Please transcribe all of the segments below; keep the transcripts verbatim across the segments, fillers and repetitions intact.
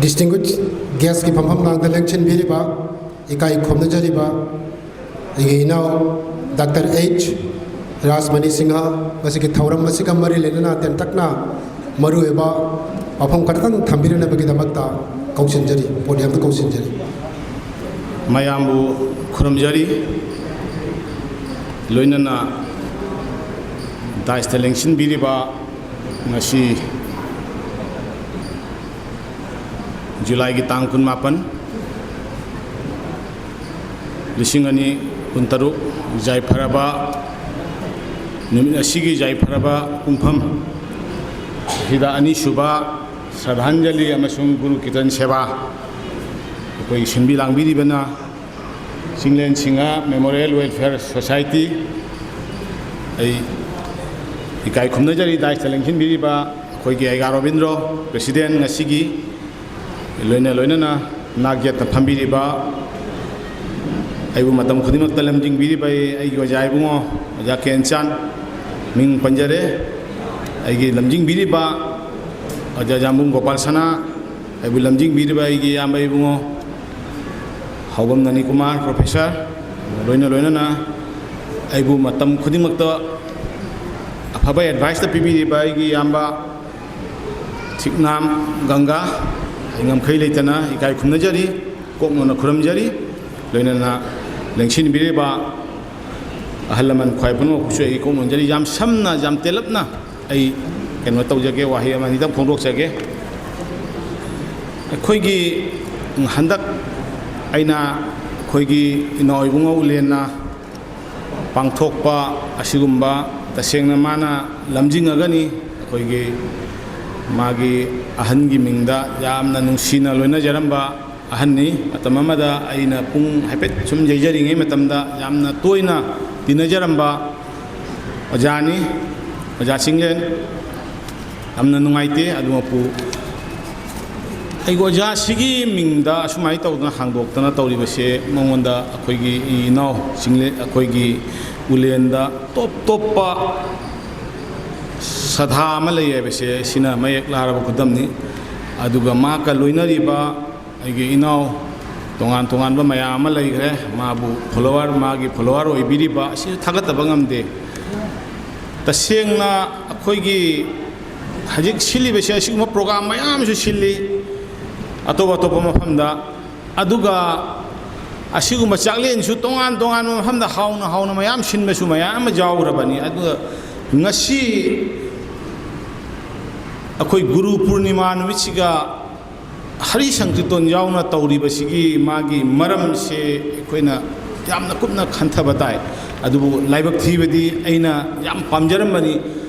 Distinguished guestꯀꯤ ꯐꯝꯐꯝ ꯂꯥꯡꯗ ꯂꯦꯡꯁꯤꯟꯕꯤꯔꯤꯕ, ꯏꯀꯥꯏ ꯈꯨꯝꯅꯖꯔꯤꯕ ꯑꯩꯒꯤ ꯏꯅꯥꯎ ꯗꯥꯛꯇꯔ ꯑꯩꯆ ꯔꯥꯖꯃꯅꯤ ꯁꯤꯡꯍ, ꯉꯁꯤꯒꯤ ꯊꯧꯔꯝ ꯑꯁꯤꯒ ꯃꯔꯤ ꯂꯩꯅꯅ ꯇꯦꯟꯇꯛꯅ ꯃꯔꯨꯑꯣꯏꯕ ꯋꯥꯐꯝ ꯈꯔꯇꯪ ꯊꯝꯕꯤꯔꯛꯅꯕꯒꯤꯗꯃꯛꯇ ꯀꯧꯁꯤꯟꯖꯔꯤ, podiumꯗ ꯀꯧꯁꯤꯟꯖꯔꯤ꯫ ꯃꯌꯥꯝꯕꯨ ꯈꯨꯔꯨꯝꯖꯔꯤ꯫ ꯂꯣꯏꯅꯅ dais ꯇ ꯂꯦꯡꯁꯤꯟꯕꯤꯔꯤꯕ, ꯉꯁꯤ ꯖꯨꯂꯥꯏꯒꯤ ꯇꯥꯡ ꯀꯨꯟꯃꯥꯄꯟ, ꯂꯤꯁꯤꯡ ꯑꯅꯤ ꯀꯨꯟꯇꯔꯨꯛ, ꯌꯥꯏꯐꯔꯕ ꯅꯨꯃꯤꯠ ꯑꯁꯤꯒꯤ ꯌꯥꯏꯐꯔꯕ ꯄꯨꯡꯐꯝ ꯑꯁꯤꯗ ꯑꯅꯤꯁꯨꯕ ꯁ꯭ꯔꯗꯥꯟꯖꯂꯤ ꯑꯃꯁꯨꯡ ꯒꯨꯔꯨ ꯀꯤꯔꯇꯟ ꯁꯦꯕꯥ ꯑꯩꯈꯣꯏ ꯁꯤꯟꯕꯤ ꯂꯥꯡꯕꯤꯔꯤꯕꯅ Chinglen Singh Memorial Welfare Society꯫ ꯑꯩ ꯏꯀꯥꯏ ꯈꯨꯝꯅꯖꯔꯤ dais ꯇ ꯂꯦꯡꯁꯤꯟꯕꯤꯔꯤꯕ ꯑꯩꯈꯣꯏꯒꯤ ꯑꯩꯒꯥ ꯔꯣꯕꯤꯟꯗ꯭ꯔꯣ, president ꯉꯁꯤꯒꯤ, ꯂꯣꯏꯅ ꯂꯣꯏꯅꯅ ꯅꯥꯛ ꯌꯦꯠꯇ ꯐꯝꯕꯤꯔꯤꯕ, ꯑꯩꯕꯨ ꯃꯇꯝ ꯈꯨꯗꯤꯡꯃꯛꯇ ꯂꯝꯖꯤꯡꯕꯤꯔꯤꯕ ꯑꯩ, ꯑꯩꯒꯤ ꯑꯣꯖꯥ ꯏꯕꯨꯡꯉꯣ, ꯑꯣꯖꯥ ꯀꯦꯟꯆꯥꯟ, ꯃꯤꯡ ꯄꯟꯖꯔꯦ, ꯑꯩꯒꯤ ꯂꯝꯖꯤꯡꯕꯤꯔꯤꯕ ꯑꯣꯖꯥ ꯖꯥꯝꯕꯨꯡ ꯒꯣꯄꯥꯜ ꯁꯅꯥ, ꯑꯩꯕꯨ ꯂꯝꯖꯤꯡꯕꯤꯔꯤꯕ ꯑꯩꯒꯤ ꯏꯌꯥꯝꯕ ꯏꯕꯨꯡꯉꯣ ꯍꯥꯎꯕꯝ ꯅꯅꯤ ꯀꯨꯃꯥꯔ, professor, ꯂꯣꯏꯅ ꯂꯣꯏꯅꯅ ꯑꯩꯕꯨ ꯃꯇꯝ ꯈꯨꯗꯤꯡꯃꯛꯇ ꯑꯐꯕ advice ꯇ ꯄꯤꯕꯤꯔꯤꯕ ꯑꯩꯒꯤ ꯏꯌꯥꯝꯕ ꯊꯤꯛꯅꯥꯝ ꯒꯪꯒꯥ, ꯑꯩ ꯉꯝꯈꯩ ꯂꯩꯇꯅ ꯏꯀꯥꯏ ꯈꯨꯝꯅꯖꯔꯤ, ꯀꯣꯛꯅꯣꯟꯅ ꯈꯨꯔꯨꯝꯖꯔꯤ꯫ ꯂꯣꯏꯅꯅ ꯂꯦꯡꯁꯤꯟꯕꯤꯔꯤꯕ ꯑꯍꯜ ꯂꯃꯟ ꯈ꯭ꯋꯥꯏ ꯄꯨꯝꯅꯃꯛꯄꯨꯁꯨ ꯑꯩꯒꯤ ꯀꯣꯛꯅꯣꯟꯖꯔꯤ꯫ ꯌꯥꯝ ꯁꯝꯅ, ꯌꯥꯝ ꯇꯦꯜꯂꯞꯅ ꯑꯩ ꯀꯩꯅꯣ ꯇꯧꯖꯒꯦ, ꯋꯥꯍꯩ ꯑꯃ ꯑꯅꯤꯗꯪ ꯐꯣꯡꯗꯣꯛꯆꯒꯦ꯫ ꯑꯩꯈꯣꯏꯒꯤ ꯍꯟꯗꯛ ꯑꯩꯅ ꯑꯩꯈꯣꯏꯒꯤ ꯏꯅꯥꯎ ꯏꯕꯨꯡꯉꯣ ꯎꯂꯦꯟꯅ ꯄꯥꯡꯊꯣꯛꯄ ꯑꯁꯤꯒꯨꯝꯕ, ꯇꯁꯦꯡꯅ ꯃꯥꯅ ꯂꯝꯖꯤꯡꯉꯒꯅꯤ꯫ ꯑꯩꯈꯣꯏꯒꯤ ꯃꯥꯒꯤ ꯑꯍꯟꯒꯤ ꯃꯤꯡꯗ ꯌꯥꯝꯅ ꯅꯨꯡꯁꯤꯅ ꯂꯣꯏꯅꯖꯔꯝꯕ ꯑꯍꯟꯅꯤ꯫ ꯃꯇꯝ ꯑꯃꯗ ꯑꯩꯅ ꯄꯨꯡ ꯍꯥꯏꯐꯦꯠ ꯁꯨꯝ ꯌꯩꯖꯔꯤꯉꯩ ꯃꯇꯝꯗ ꯌꯥꯝꯅ ꯇꯣꯏꯅ ꯇꯤꯟꯅꯖꯔꯝꯕ ꯑꯣꯖꯥꯅꯤ, ꯑꯣꯖꯥ ꯆꯤꯡꯂꯦꯟ꯫ ꯌꯥꯝꯅ ꯅꯨꯡꯉꯥꯏꯇꯦ꯫ ꯑꯗꯨꯃꯛꯄꯨ ꯑꯩꯒꯤ ꯑꯣꯖꯥꯁꯤꯒꯤ ꯃꯤꯡꯗ ꯑꯁꯨꯃꯥꯏꯅ ꯇꯧꯗꯅ ꯍꯥꯡꯗꯣꯛꯇꯅ ꯇꯧꯔꯤꯕꯁꯦ, ꯃꯉꯣꯟꯗ ꯑꯩꯈꯣꯏꯒꯤ ꯏ ꯏꯅꯥꯎ ꯆꯤꯡꯂꯦ-, ꯑꯩꯈꯣꯏꯒꯤ ꯎꯂꯦꯟꯗ ꯇꯣꯞ ꯇꯣꯞꯄ ꯁꯥꯗꯥ ꯑꯃ ꯂꯩ ꯍꯥꯏꯕꯁꯦ ꯁꯤꯅ ꯃꯌꯦꯛ ꯂꯥꯔꯕ ꯈꯨꯗꯝꯅꯤ꯫ ꯑꯗꯨꯒ ꯃꯍꯥꯛꯀ ꯂꯣꯏꯅꯔꯤꯕ ꯑꯩꯒꯤ ꯏꯅꯥꯎ ꯇꯣꯉꯥꯟ ꯇꯣꯉꯥꯟꯕ ꯃꯌꯥꯝ ꯑꯃ ꯂꯩꯈ꯭ꯔꯦ꯫ ꯃꯥꯕꯨ ꯐꯣꯂꯣꯋꯔ, ꯃꯥꯒꯤ ꯐꯣꯂꯣꯋꯔ ꯑꯣꯏꯕꯤꯔꯤꯕ ꯑꯁꯤꯁꯨ ꯊꯥꯒꯠꯇꯕ ꯉꯝꯗꯦ꯫ ꯇꯁꯦꯡꯅ ꯑꯩꯈꯣꯏꯒꯤ ꯍꯧꯖꯤꯛ ꯁꯤꯜꯂꯤꯕꯁꯦ, ꯑꯁꯤꯒꯨꯝꯕ ꯄ꯭ꯔꯣꯒ꯭ꯔꯥꯝ ꯃꯌꯥꯝꯁꯨ ꯁꯤꯜꯂꯤ ꯑꯇꯣꯞ ꯑꯇꯣꯞꯄ ꯃꯐꯝꯗ꯫ ꯑꯗꯨꯒ ꯑꯁꯤꯒꯨꯝꯕ ꯆꯥꯛꯂꯦꯟꯁꯨ ꯇꯣꯉꯥꯟ ꯇꯣꯉꯥꯟꯕ ꯃꯐꯝꯗ ꯍꯥꯎꯅ ꯍꯥꯎꯅ ꯃꯌꯥꯝ ꯁꯤꯟꯕꯁꯨ ꯃꯌꯥꯝ ꯑꯃ ꯌꯥꯎꯈ꯭ꯔꯕꯅꯤ꯫ ꯑꯗꯨꯒ ꯉꯁꯤ ꯑꯩꯈꯣꯏ ꯒꯨꯔꯨ ꯄꯨꯔꯅꯤꯃꯥ ꯅꯨꯃꯤꯠꯁꯤꯒ ꯍꯔꯤ ꯁꯪꯀꯤꯔꯇꯣꯟ ꯌꯥꯎꯅ ꯇꯧꯔꯤꯕꯁꯤꯒꯤ ꯃꯥꯒꯤ ꯃꯔꯝꯁꯦ ꯑꯩꯈꯣꯏꯅ ꯌꯥꯝꯅ ꯀꯨꯞꯅ ꯈꯟꯊꯕ ꯇꯥꯏ꯫ ꯑꯗꯨꯕꯨ ꯂꯥꯏꯕꯛ ꯊꯤꯕꯗꯤ ꯑꯩꯅ ꯌꯥꯝ ꯄꯥꯝꯖꯔꯝꯕꯅꯤ,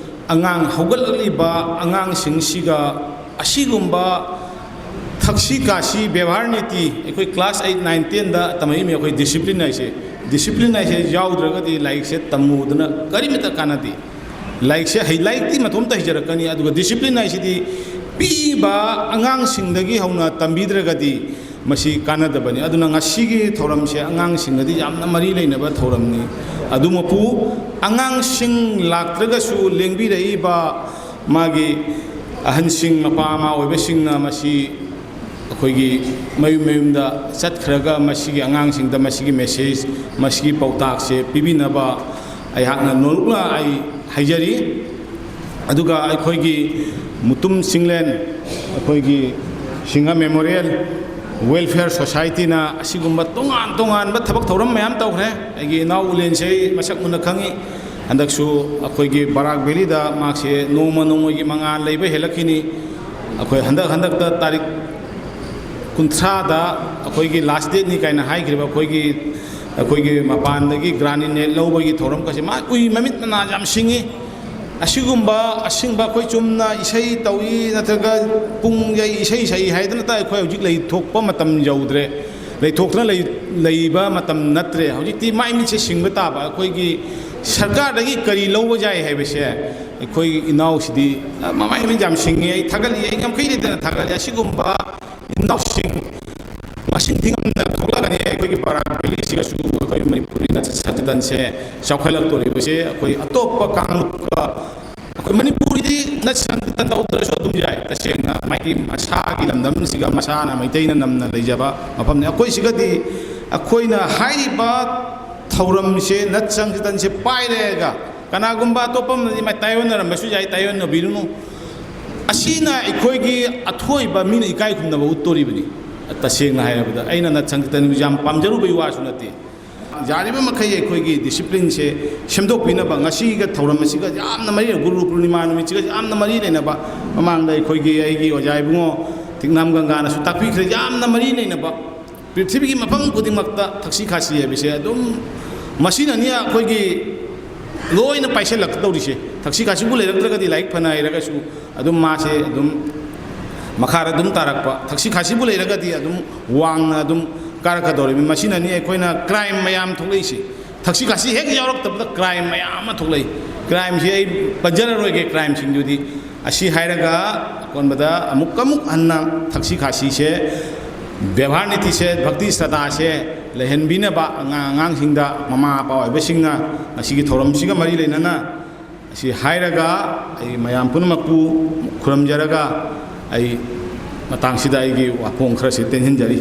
ꯑꯉꯥꯡ ꯍꯧꯒꯠꯂꯛꯂꯤꯕ ꯑꯉꯥꯡꯁꯤꯡꯁꯤꯒ ꯑꯁꯤꯒꯨꯝꯕ ꯊꯛꯁꯤ ꯈꯥꯁꯤ ꯕꯦꯕꯥꯔ ꯅꯤꯇꯤ, ꯑꯩꯈꯣꯏ ꯀ꯭ꯂꯥꯁ ꯑꯩꯠ, ꯅꯥꯏꯟ, ꯇꯦꯟꯗ ꯇꯝꯃꯛꯏꯃꯤ ꯑꯩꯈꯣꯏ ꯗꯤꯁꯤꯄ꯭ꯂꯤꯟ ꯍꯥꯏꯁꯦ꯫ ꯗꯤꯁꯤꯄ꯭ꯂꯤꯟ ꯍꯥꯏꯁꯦ ꯌꯥꯎꯗ꯭ꯔꯒꯗꯤ ꯂꯥꯏꯔꯤꯛꯁꯦ ꯇꯝꯃꯨꯗꯅ ꯀꯔꯤꯃꯇ ꯀꯥꯟꯅꯗꯦ꯫ ꯂꯥꯏꯔꯤꯛꯁꯦ ꯍꯩ, ꯂꯥꯏꯔꯤꯛꯇꯤ ꯃꯇꯣꯝꯇ ꯍꯩꯖꯔꯛꯀꯅꯤ, ꯑꯗꯨꯒ ꯗꯤꯁꯤꯄ꯭ꯂꯤꯟ ꯍꯥꯏꯁꯤꯗꯤ ꯄꯤꯛꯏꯕ ꯑꯉꯥꯡꯁꯤꯡꯗꯒꯤ ꯍꯧꯅ ꯇꯝꯕꯤꯗ꯭ꯔꯒꯗꯤ ꯃꯁꯤ ꯀꯥꯟꯅꯗꯕꯅꯤ꯫ ꯑꯗꯨꯅ ꯉꯁꯤꯒꯤ ꯊꯧꯔꯝꯁꯦ ꯑꯉꯥꯡꯁꯤꯡꯒꯗꯤ ꯌꯥꯝꯅ ꯃꯔꯤ ꯂꯩꯅꯕ ꯊꯧꯔꯝꯅꯤ꯫ ꯑꯗꯨꯃꯛꯄꯨ ꯑꯉꯥꯡꯁꯤꯡ ꯂꯥꯛꯇ꯭ꯔꯒꯁꯨ ꯂꯦꯡꯕꯤꯔꯛꯏꯕ ꯃꯥꯒꯤ ꯑꯍꯟꯁꯤꯡ, ꯃꯄꯥ ꯃꯃꯥ ꯑꯣꯏꯕꯁꯤꯡꯅ ꯃꯁꯤ ꯑꯩꯈꯣꯏꯒꯤ ꯃꯌꯨꯝ ꯃꯌꯨꯝꯗ ꯆꯠꯈ꯭ꯔꯒ ꯃꯁꯤꯒꯤ ꯑꯉꯥꯡꯁꯤꯡꯗ ꯃꯁꯤꯒꯤ ꯃꯦꯁꯦꯖ, ꯃꯁꯤꯒꯤ ꯄꯥꯎꯇꯥꯛꯁꯦ ꯄꯤꯕꯤꯅꯕ ꯑꯩꯍꯥꯛꯅ ꯅꯣꯂꯨꯛꯅ ꯑꯩ ꯍꯥꯏꯖꯔꯤ꯫ ꯑꯗꯨꯒ ꯑꯩꯈꯣꯏꯒꯤ ꯃꯨꯇꯨꯝ ꯆꯤꯡꯂꯦꯟ, ꯑꯩꯈꯣꯏꯒꯤ ꯁꯤꯡꯍ ꯃꯦꯃꯣꯔꯤꯌꯦꯜ ꯋꯦꯜꯐꯤꯌꯔ ꯁꯣꯁꯥꯏꯇꯤꯅ ꯑꯁꯤꯒꯨꯝꯕ ꯇꯣꯉꯥꯟ ꯇꯣꯉꯥꯟꯕ ꯊꯕꯛ ꯊꯧꯔꯝ ꯃꯌꯥꯝ ꯇꯧꯈ꯭ꯔꯦ꯫ ꯑꯩꯒꯤ ꯏꯅꯥꯎ ꯎꯂꯦꯟꯁꯦ ꯑꯩ ꯃꯁꯛ ꯃꯨꯟꯅ ꯈꯪꯉꯤ꯫ ꯍꯟꯗꯛꯁꯨ ꯑꯩꯈꯣꯏꯒꯤ ꯕꯔꯥꯛ ꯚꯦꯂꯤꯗ ꯃꯍꯥꯛꯁꯦ ꯅꯣꯡꯃ ꯅꯣꯡꯃꯒꯤ ꯃꯉꯥꯜ ꯂꯩꯕ ꯍꯦꯜꯂꯛꯈꯤꯅꯤ꯫ ꯑꯩꯈꯣꯏ ꯍꯟꯗꯛ, ꯍꯟꯗꯛꯇ ꯇꯥꯔꯤꯛ ꯀꯨꯟꯊ꯭ꯔꯥꯗ ꯑꯩꯈꯣꯏꯒꯤ ꯂꯥꯁ ꯗꯦꯠꯅꯤ ꯀꯥꯏꯅ ꯍꯥꯏꯈ꯭ꯔꯤꯕ ꯑꯩꯈꯣꯏꯒꯤ, ꯑꯩꯈꯣꯏꯒꯤ ꯃꯄꯥꯟꯗꯒꯤ ꯒ꯭ꯔꯥꯅꯤ ꯅꯦꯠ ꯂꯧꯕꯒꯤ ꯊꯧꯔꯝꯒꯁꯦ ꯃꯥ ꯎꯏ, ꯃꯃꯤꯠ ꯃꯅꯥ ꯌꯥꯝ ꯁꯤꯡꯉꯤ꯫ ꯑꯁꯤꯒꯨꯝꯕ ꯑꯁꯤꯡꯕ ꯑꯩꯈꯣꯏ ꯆꯨꯝꯅ ꯏꯁꯩ ꯇꯧꯏ ꯅꯠꯇ꯭ꯔꯒ ꯄꯨꯡ ꯌꯩ ꯏꯁꯩ ꯁꯛꯏ ꯍꯥꯏꯗꯅꯇ ꯑꯩꯈꯣꯏ ꯍꯧꯖꯤꯛ ꯂꯩꯊꯣꯛꯄ ꯃꯇꯝ ꯌꯧꯗ꯭ꯔꯦ, ꯂꯩꯊꯣꯛꯇꯅ ꯂꯩ-, ꯂꯩꯕ ꯃꯇꯝ ꯅꯠꯇ꯭ꯔꯦ꯫ ꯍꯧꯖꯤꯛꯇꯤ ꯃꯥꯏ ꯃꯤꯠꯁꯦ ꯁꯤꯡꯕ ꯇꯥꯕ꯫ ꯑꯩꯈꯣꯏꯒꯤ ꯁꯔꯀꯥꯔꯗꯒꯤ ꯀꯔꯤ ꯂꯧꯕ ꯌꯥꯏ ꯍꯥꯏꯕꯁꯦ ꯑꯩꯈꯣꯏ ꯏꯅꯥꯎꯁꯤꯗꯤ, ꯑ, ꯃꯃꯥꯏ ꯃꯤꯠ ꯌꯥꯝ ꯁꯤꯡꯉꯤ꯫ ꯑꯩ ꯊꯥꯒꯠꯂꯤ, ꯑꯩ ꯉꯝꯈꯩ ꯂꯩꯇꯅ ꯊꯥꯒꯠꯂꯤ꯫ ꯑꯁꯤꯒꯨꯝꯕ ꯏꯅꯥꯎꯁꯤꯡ ꯃꯁꯤꯡ ꯊꯤꯉꯝꯗꯅ ꯊꯣꯛꯂꯛꯀꯅꯤ ꯑꯩꯈꯣꯏꯒꯤ ꯕꯔꯥꯛ ꯚꯦꯂꯤꯁꯤꯒꯁꯨ꯫ ꯑꯩꯈꯣꯏ ꯃꯅꯤꯄꯨꯔꯒꯤ ꯅꯠ ꯁꯪꯀꯤꯔꯇꯟꯁꯦ ꯆꯥꯎꯈꯠꯂꯛꯇꯣꯔꯤꯕꯁꯦ ꯑꯩꯈꯣꯏ ꯑꯇꯣꯞꯄ ꯀꯥꯡꯂꯨꯞꯀ, ꯑꯩꯈꯣꯏ ꯃꯅꯤꯄꯨꯔꯒꯤꯗꯤ ꯅꯠ ꯁꯪꯀꯤꯔꯇꯟ ꯇꯧꯗ꯭ꯔꯁꯨ ꯑꯗꯨꯝ ꯌꯥꯏ꯫ ꯇꯁꯦꯡꯅ ꯃꯥꯒꯤ ꯃꯁꯥꯒꯤ ꯂꯝꯗꯝꯁꯤꯒ ꯃꯁꯥꯅ ꯃꯩꯇꯩꯅ ꯅꯝꯅ ꯂꯩꯖꯕ ꯃꯐꯝꯅꯤ꯫ ꯑꯩꯈꯣꯏ ꯁꯤꯒꯗꯤ ꯑꯩꯈꯣꯏꯅ ꯍꯥꯏꯔꯤꯕ ꯊꯧꯔꯝꯁꯦ ꯅꯠ ꯁꯪꯀꯤꯔꯇꯟꯁꯦ ꯄꯥꯏꯔꯦꯒ ꯀꯅꯥꯒꯨꯝꯕ ꯑꯇꯣꯞꯄ ꯑꯃꯅꯗꯤ ꯃꯥꯏ ꯇꯥꯏꯌꯣꯟꯅꯔꯝꯕꯁꯨ ꯌꯥꯏ, ꯇꯥꯏꯌꯣꯟꯅꯕꯤꯔꯨꯅꯨ꯫ ꯑꯁꯤꯅ ꯑꯩꯈꯣꯏꯒꯤ ꯑꯊꯣꯏꯕ ꯃꯤꯅ ꯏꯀꯥꯏ ꯈꯨꯝꯅꯕ ꯎꯠꯇꯣꯔꯤꯕꯅꯤ꯫ ꯇꯁꯦꯡꯅ ꯍꯥꯏꯔꯕꯗ ꯑꯩꯅ ꯅꯠ ꯁꯪꯀꯤꯔꯇꯟꯕꯨ ꯌꯥꯝ ꯄꯥꯝꯖꯔꯨꯕꯒꯤ ꯋꯥꯁꯨ ꯅꯠꯇꯦ꯫ ꯌꯥꯔꯤꯕ ꯃꯈꯩ ꯑꯩꯈꯣꯏꯒꯤ ꯗꯤꯁꯤꯄ꯭ꯂꯤꯟꯁꯦ ꯁꯦꯝꯗꯣꯛꯄꯤꯅꯕ, ꯉꯁꯤꯒ ꯊꯧꯔꯝ ꯑꯁꯤꯒ ꯌꯥꯝꯅ ꯃꯔꯤ, ꯒꯨꯔꯨ ꯄꯨꯔꯅꯤꯃꯥ ꯅꯨꯃꯤꯠꯁꯤꯒ ꯌꯥꯝꯅ ꯃꯔꯤ ꯂꯩꯅꯕ, ꯃꯃꯥꯡꯗ ꯑꯩꯈꯣꯏꯒꯤ ꯑꯩꯒꯤ ꯑꯣꯖꯥ ꯏꯕꯨꯡꯉꯣ ꯇꯤꯛꯅꯥꯝ ꯒꯪꯒꯥꯅꯁꯨ ꯇꯥꯛꯄꯤꯈ꯭ꯔꯦ, ꯌꯥꯝꯅ ꯃꯔꯤ ꯂꯩꯅꯕ꯫ ꯄ꯭ꯔꯤꯊꯤꯕꯤꯒꯤ ꯃꯐꯝ ꯈꯨꯗꯤꯡꯃꯛꯇ ꯊꯛꯁꯤ ꯈꯥꯁꯤ ꯍꯥꯏꯕꯁꯦ ꯑꯗꯨꯝ ꯃꯁꯤꯅꯅꯤ ꯑꯩꯈꯣꯏꯒꯤ ꯂꯣꯏꯅ ꯄꯥꯏꯁꯤꯜꯂꯛꯀꯗꯧꯔꯤꯁꯦ꯫ ꯊꯛꯁꯤ ꯈꯥꯁꯤꯕꯨ ꯂꯩꯔꯛꯇ꯭ꯔꯒꯗꯤ ꯂꯥꯏꯔꯤꯛ ꯐꯅ ꯍꯩꯔꯒꯁꯨ ꯑꯗꯨꯝ ꯃꯥꯁꯦ ꯑꯗꯨꯝ ꯃꯈꯥꯗ ꯑꯗꯨꯝ ꯇꯥꯔꯛꯄ꯫ ꯊꯛꯁꯤ ꯈꯥꯁꯤꯕꯨ ꯂꯩꯔꯒꯗꯤ ꯑꯗꯨꯝ ꯋꯥꯡꯅ ꯑꯗꯨꯝ ꯀꯥꯔꯛꯀꯗꯧꯔꯤꯕꯅꯤ꯫ ꯃꯁꯤꯅꯅꯤ ꯑꯩꯈꯣꯏꯅ ꯀ꯭ꯔꯥꯏꯝ ꯃꯌꯥꯝ ꯊꯣꯛꯂꯛꯏꯁꯦ꯫ ꯊꯛꯁꯤ ꯈꯥꯁꯤ ꯍꯦꯛ ꯌꯥꯎꯔꯛꯇꯕꯗ ꯀ꯭ꯔꯥꯏꯝ ꯃꯌꯥꯝ ꯑꯃ ꯊꯣꯛꯂꯛꯏ꯫ ꯀ꯭ꯔꯥꯏꯝꯁꯤ ꯑꯩ ꯄꯟꯖꯔꯔꯣꯏꯒꯦ, ꯀ꯭ꯔꯥꯏꯝꯁꯤꯡꯗꯨꯗꯤ꯫ ꯑꯁꯤ ꯍꯥꯏꯔꯒ ꯑꯀꯣꯟꯕꯗ ꯑꯃꯨꯛ ꯑꯃꯨꯛ ꯍꯟꯅ ꯊꯛꯁꯤ ꯈꯥꯁꯤꯁꯦ, ꯕꯦꯕꯥꯔ ꯅꯤꯇꯤꯁꯦ, ꯚꯛꯇꯤ ꯁ꯭ꯔꯗꯥꯁꯦ ꯂꯩꯍꯟꯕꯤꯅꯕ ꯑꯉꯥꯡ, ꯑꯉꯥꯡꯁꯤꯡꯗ ꯃꯃꯥ ꯃꯄꯥ ꯑꯣꯏꯕꯁꯤꯡꯅ ꯉꯁꯤꯒꯤ ꯊꯧꯔꯝꯁꯤꯒ ꯃꯔꯤ ꯂꯩꯅꯅ ꯑꯁꯤ ꯍꯥꯏꯔꯒ ꯑꯩ ꯃꯌꯥꯝ ꯄꯨꯝꯅꯃꯛꯄꯨ ꯈꯨꯔꯨꯝꯖꯔꯒ ꯑꯩ ꯃꯇꯥꯡꯁꯤꯗ ꯑꯩꯒꯤ ꯋꯥꯐꯣꯡ ꯈꯔꯁꯤ ꯇꯦꯟꯍꯟꯖꯔꯤ꯫